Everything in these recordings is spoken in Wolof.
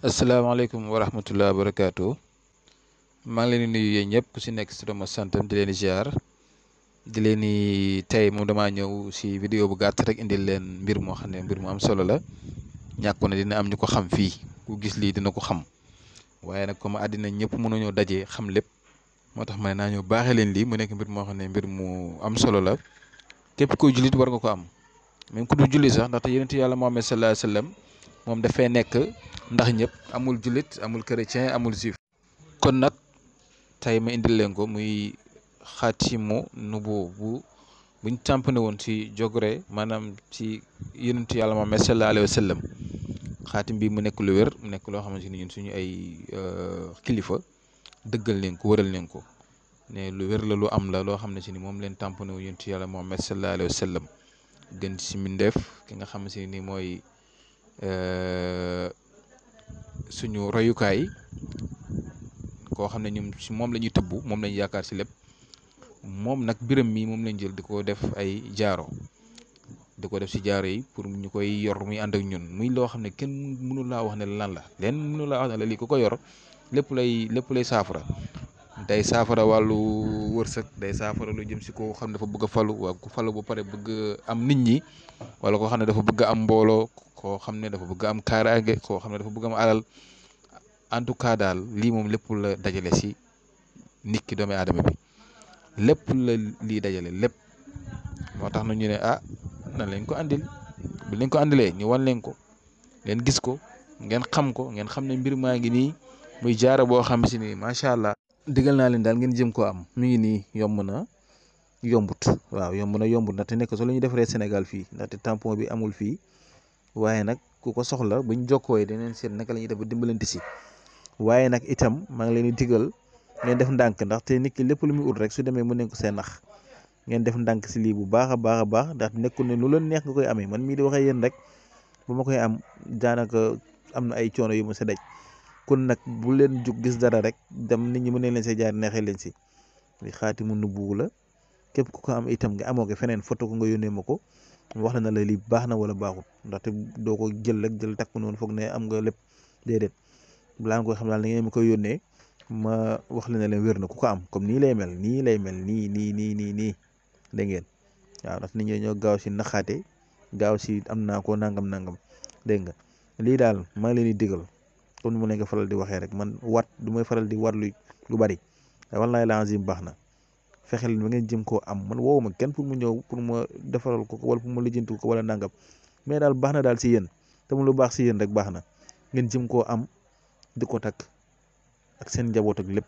asalaamaaleykum wa rahmatulah wa barakaatu maa ngi leen di nuyu yéen ñëpp ku si nekk si dama santam di leen di ziar di leen di tey moom damaa ñëw si vidéo bu gàtt rek indil leen mbir moo xam ne mbir mu am solo la ñàkku ne dina am ñu ko xam fii ku gis lii dina ko xam waaye nag comme àddina ñëpp mënuñoo dajee xam lépp moo tax ma ne naa ñëw baaxee leen lii mu nekk mbir moo xam ne mbir mu am solo la képp kuy jullit war nga ko am même ku du julli sax ndaxte yonent yàlla Muhammad sallallahu alayhi wa sallam moom dafay nekk ndax ñëpp amul jullit amul chrétien amul juif kon nag tey ma indil leen ko muy xaatimu nubuwwa buñ tàmpane woon ci jogre maanaam ci yonent yàlla Muhammad sallallahu alayhi wa sallam xaatim bi mu nekk lu wér mu nekk loo xamante ni ñun suñu ay kilifa dëggal leen ko wëral leen ko ne lu wér la lu am la loo xam ne si ni moom leen tàmpane woon yonent yàlla Muhammad sallallahu alayhi wa sallam gën ci mbindeef ki nga xam si ni mooy suñu royukaay koo xam ne ñun si moom la ñuy tëbbu moom la ñu yaakaar si lépp moom nag biram mi moom lañ jël di ko def ay jaaro di ko def si jaaro yi pour ñu koy yor muy ànd ak ñun muy loo xam ne kenn mënu laa wax ne lan la leen mënu laa wax ne la lii ku ko yor lépp lay saafara day saafara wàllu wërsëg day saafara lu jëm si koo xam ne dafa bëgg a falu waa ku falu ba pare bëgg am nit ñi wala koo xam ne dafa bëgg am mbooloo koo xam ne dafa bëgg am kaaraange koo xam ne dafa bëgg am alal en tout cas daal lii moom lépp la dajale si nit ki doomu aadama bi lépp la lii dajale lépp moo tax na ñu ne nan lañ ko andil bu leen ko andilee ñu wan leen ko ngeen gis ko ngeen xam ko ngeen xam ne mbir maa ngi nii muy jaara boo xam si ni macha allah. digal naa leen daal ngeen jëm koo am mi ngi nii yomb na yombut waaw yomb na yombut ndaxte nekk soo la ñu defaree Sénégal fii ndaxte tampon bi amul fii waaye nag ku ko soxla buñ jokkooyee danañ seet naka la ñuy def ba dimbalante si waaye nag itam maa ngi leen di digal ngeen def ndànk ndaxte nit ki lépp lu muy ut rek su demee mën nañ ko see nax ngeen def ndànk si lii bu baax a baax ndax nekkul ne lu la neex nga koy amee man mii di waxee yéen rek ba ma koy am daanaka am na ay coono yu ma sa daj kon nag bu leen jug gis dara rek dem nit ñi mën nañ leen see jaar neexee leen si li xaatimu nubuwwa la képp ku ko am itam nga amoo ko feneen photo ko nga yónnee ma ko wax la na la lii baax na wala baaxul ndaxte doo ko jël rek jël takk noonu foog ne am nga lépp déedéet balaa nga koy xam daal na ngeen ma koy yónnee ma wax la ne leen wér na ku ko am comme nii lay mel nii nii dégg ngeen waaw ndax nit ñi ñoo gaaw si naxaate gaaw si am naa ko nangam dégg nga lii daal maa ngi leen di digal comme ni ma leen ko faral di waxee rek man wat du may faral di wat lu bari wallahi lazim baax na fexeel ba ngeen jëm koo am man woowu ma kenn pour mu ñëw pour ma defaral ko wala pour ma lijjanti ko wala nangam mais daal baax na daal si yéen te mu lu baax si yéen rek baax na ngeen jëm koo am di ko takk ak seen njaboot ak lépp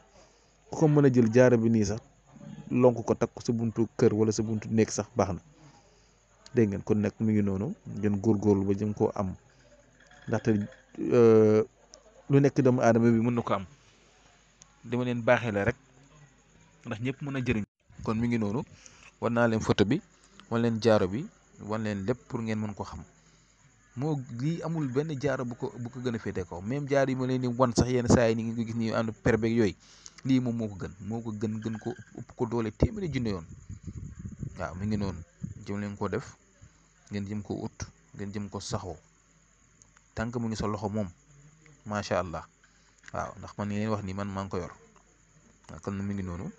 ku ko mën a jël jaara bi nii sax lonk ko takk sa buntu kër wala sa buntu nekk sax baax na dégg ngeen kon nag mi ngi noonu ngeen góorgóorlu ba jëm koo am ndaxte lu nekk doomu aadama bi mën na ko am dama leen baaxee la rek ndax ñëpp mën a jëriñ kon mi ngi noonu wan naa leen photo bi wan leen jaaro bi wan leen lépp pour ngeen mën ko xam moo lii amul benn jaaro bu ko gën a féete kaw même jaaro yi ma leen di wan sax yenn saa yi ni ngi ko gis ni ànd perbeeg yooyu lii moom moo ko gën ko ëpp ko doole téeméeri junne yoon waaw mi ngi noonu jëm leen ko def ngeen jëm ko ut ngeen jëm ko saxoo tànk mu ngi sa loxo moom macha allah waaw ndax man ni leen wax ni man maa ngi ko yor waaw kon mi ngi noonu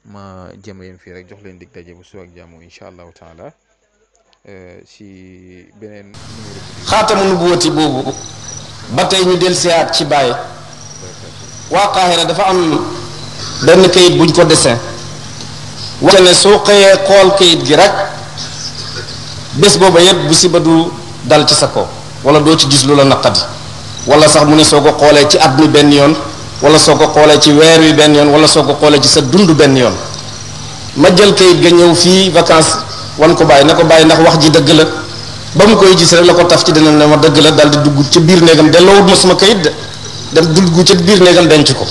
ma jëm yem fii rek jox leen dig daje bu suba ak jàmm incha allahu taala si beneen numéro xaatamu nubuwati boobu ba tey ñu del siyaat ci Baye waa Qahira dafa am benn kayit buñ ko dessin wax ne soo xëyee xool kayit gi rek bés booba yëpp bu si ba du dal ci sa kaw wala doo ci gis lu la naqadi wala sax mu ne soo ko xoolee ci at mi benn yoon wala soo ko xoolee ci weer wi benn yoon wala soo ko xoolee ci sa dund benn yoon ma jël kayit ga ñëw fii vacances wan ko Baye ne ko Baye ndax wax ji dëgg la ba mu koy gis rek la ko taf ci dina ne ma dëgg la daal di dugg ca biir néegam delloowut ma suma kayit de dem dugg ca biir néegam denc ko